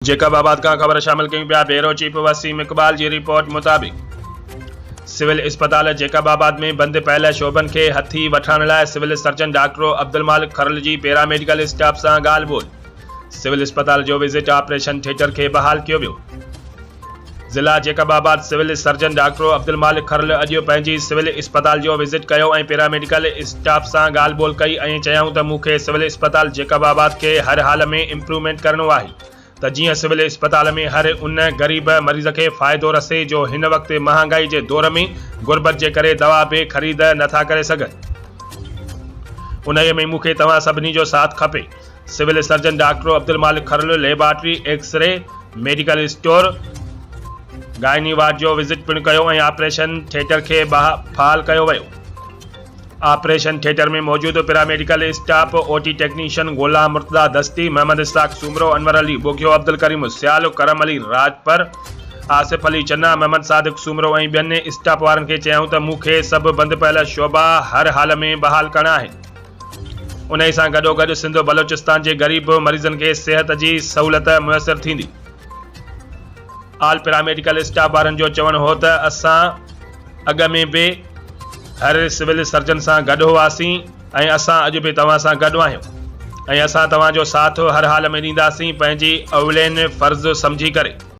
Jacob آباد کان خبر شامل ڪيون پيا بيورو چيف وسيم اقبال جي رپورٽ مطابق سول اسپتال جيڪب آباد ۾ بند پيل شعبن کي هٿي وٺرائڻ لاء civil surgeon doctor Abdul Malik Kharal جي پيراميڊيڪل اسٽاف سان ڳالهه ٻولهه سول اسپتال جو وزٽ آپريشن ٿيٽر کي بحال ڪيو ويو. ضلع Jacobabad civil surgeon doctor Abdul Malik Kharal اڄ پنهنجي سول اسپتال جو وزٽ ڪيو ۽ پيراميڊيڪل اسٽاف سان ڳالهه ٻولهه ڪئي ۽ چيائون ته مون کي سول اسپتال جيڪب آباد کي هر حال ۾ امپروومينٽ ڪرڻو آهي ته جيئن سول اسپتال ۾ هر ان غريب مريض کي فائدو رسي جو هن وقت مهانگائي جي دور ۾ غربت جي ڪري دوا به خريد نٿا ڪري سگهن انهي ۾ مون کي توهان سڀني جو ساٿ کپي. Civil surgeon doctor Abdul Malik Kharal laboratory, x ray, medical store, gynae ward جو وزٽ پڻ ڪيو ۽ آپريشن ٿيٽر کي فعال ڪيو ويو. آپريشن ٿيٽر ۾ موجود paramedical staff, O T technician Ghulam Murtaza Dasti, Muhammad Ishaq Soomro, Anwar Ali Bughio, Abdul Karim Sial, Karam Ali Rajpar, Asif Ali Channa, Muhammad Sadiq Soomro ۽ ٻين staff وارن کي چيائون ته مون کي سڀ بند پيل شعبا هر حال ۾ بحال ڪرڻا آهن. انهي سان گڏوگڏ سنڌ بلوچستان جي غريب مريضن کي صحت جي سهولت ميسر ٿيندي. آل پيراميڊيڪل اسٽاف وارن جو چوڻ هو ته اسان اڳ ۾ به هر سول سرجن سان گڏ هئاسين ۽ اسان اڄ به توهان سان گڏ آهيون ۽ اسان توهان جو ساٿ هر حال ۾ ڏينداسين پنهنجي اولين فرض سمجهي ڪري.